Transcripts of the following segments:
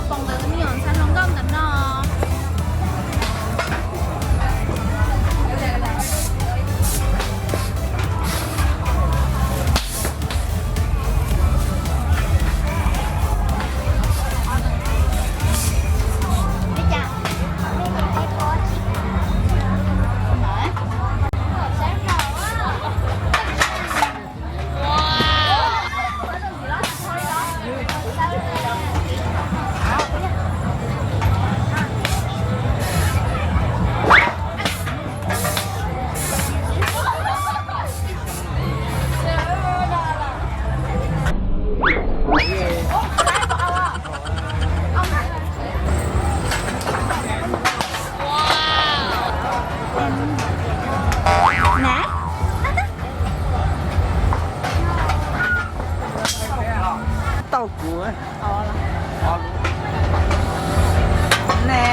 Pom ntawm tus me nyuam ntxhais hluas nkauj ntawm no. Tau kuv. Ne.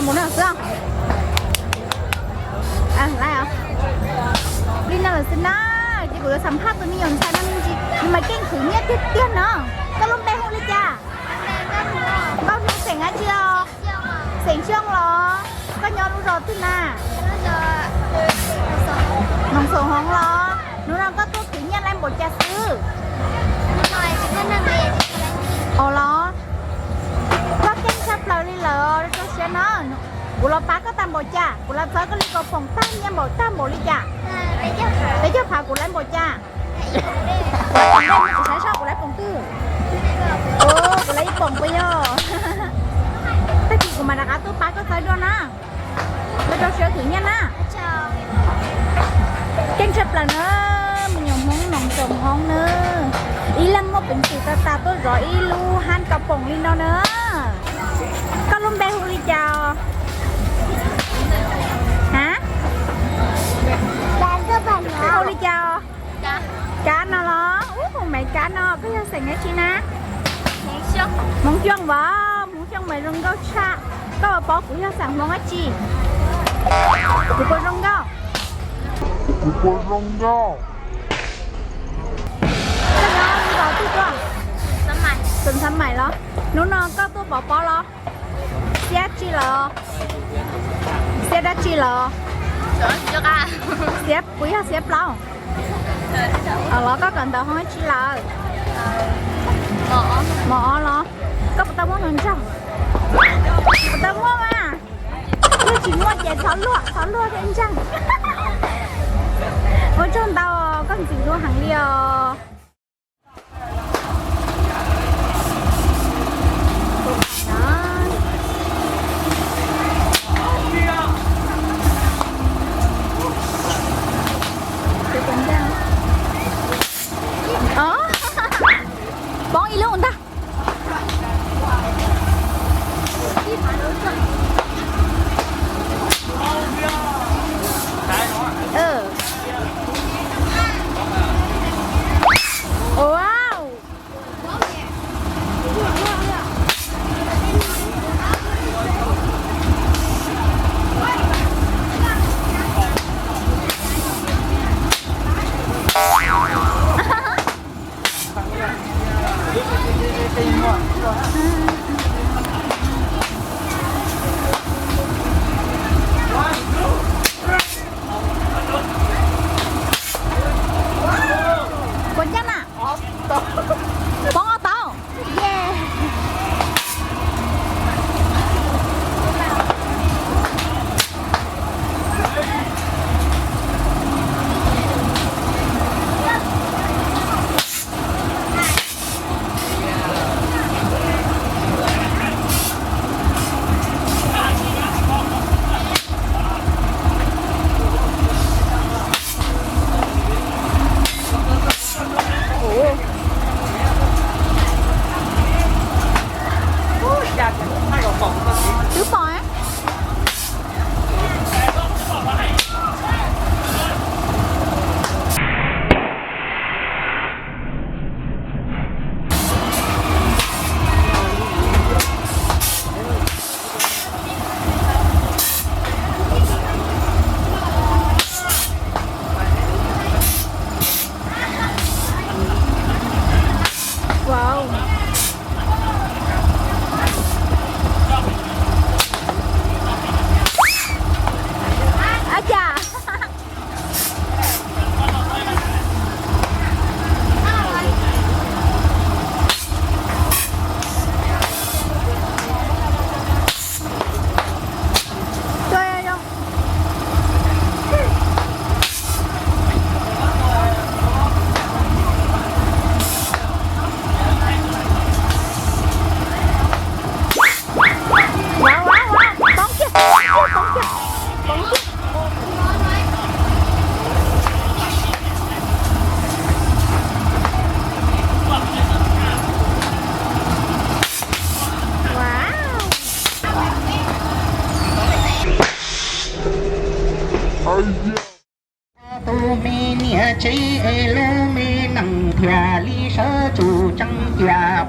Mus no xwb. Li no lawm xwb na, ces kuv yuav xam phaj tus me nyuam ntxhais no me ntsis, nws mas keej khwv nyiaj tiag tiag no. Koj lub npe hu li cas? Koj hu xeem dab tsi os? Xeem Xyooj los? Koj nyob lub zos twg na? Noog Xoom Hoov los? Hnub no koj tuaj khwv nyiaj lab npaum cas xwb? Os los? Koj keej tshaj plaws li lawm, rau siab na. Kuv los pab koj tag npaum cas? Kuv los txhawb koj li ko poom tag nyiaj npaum tag npaum li cas? Peb caug phav kuv lab npaum cas? Kuv saib seb kuv lab poom twg. Kuv lab ib poom puas yog? Tag kis kuv mam rov qab tuaj pab koj txhawb dua na. Koj rau siab khwv nyiaj na. Keej tshaj plaws na, me nyuam Hmoob Noog Xoom Hoov na. Ib leeg muaj peev xwm tas tas tuaj zov ib lub hab kaus poom li no na. Koj lub npe hu li cas os? Ha? Hu li cas os? Kab no los? Ub, Maiv Kab no, koj yog xeem dab tsi na? Hmoob Xyooj as, Hmoob Xyooj mas zoo nkauj tshaj. Koj puas paub kuv yog xeem Hmoob dab tsi? Kuv puas zoo nkauj? Kuv puas zoo nkauj? Koj nyob zos twg tuaj? Xeem Xab Maim los? Hnub no koj tuaj pov pob los? Xiab tsi lawm? Xiab dab tsi lawm? Xiab puas yog xiab plaub? Los koj kawm ntawv hoob dab tsi lawm? Mos ob los? Koj puas tau muaj hluas nraug? Puas tau muaj mas? Yog tsis muaj ces txhob luag, txhob luag thiab ntseeg. Ua tsaug ntau, koj ntxim hlub heev li os. Poob ib lub ntag. Tus me niam tsev es lub me nees thiaj li sawv tsuj tseeb tiag.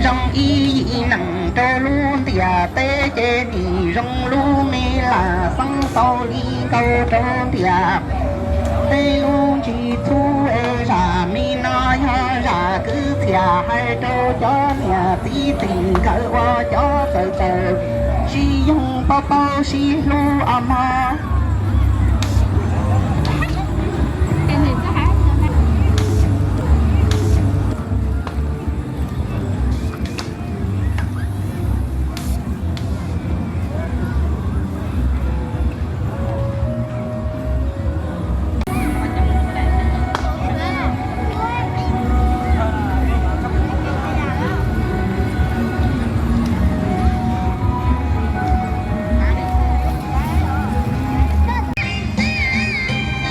Zoo ib yim nees rau lub ntiaj teb ces nim zoo lub me lam xeeb tau li nkaus rau ntiaj teb lub ntsis txhub es zaj me no yog zaj kwv txhiaj hais rau cov niam txiv txij nkawm uas cov txawj txawj sib yoog pab paub sib hlub os mog.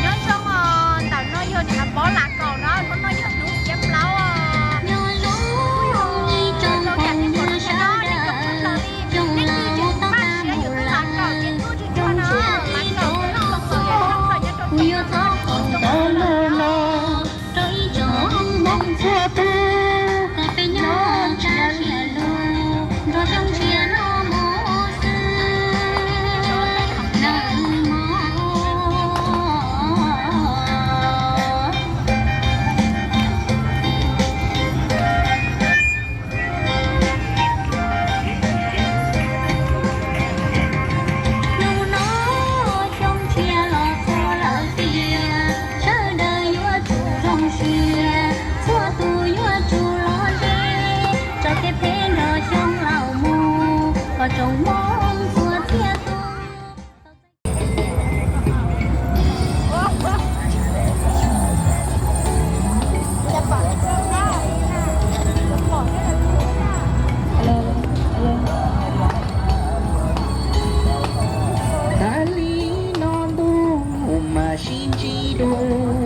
Nyob zoo os, ntawm no yog niam pob lam kaum no, hnub no yog hnub xiab plaub os. Nyob zoo ib tsoom phooj ywg sawv daws, tsoom laus tub tab mus lawm, tsoom tshiab ib tsoom, kuv yuav thov foom tau lus no rau ib tsoom hmoob txhua tus, kom peb nyob tsa siab lug nrog zoo siab los mus xwb nawb mog. Hnub no xyoo tshiab los txog lawm tiag, sawv daws yuav tsum zoo siab, txhua tus yuav tsum los ze, tso kev phem nrog xyoo laus mus, kom tsoom hmoob txhua txhia tus. Tas li no ntuj mas sib ntsib dua.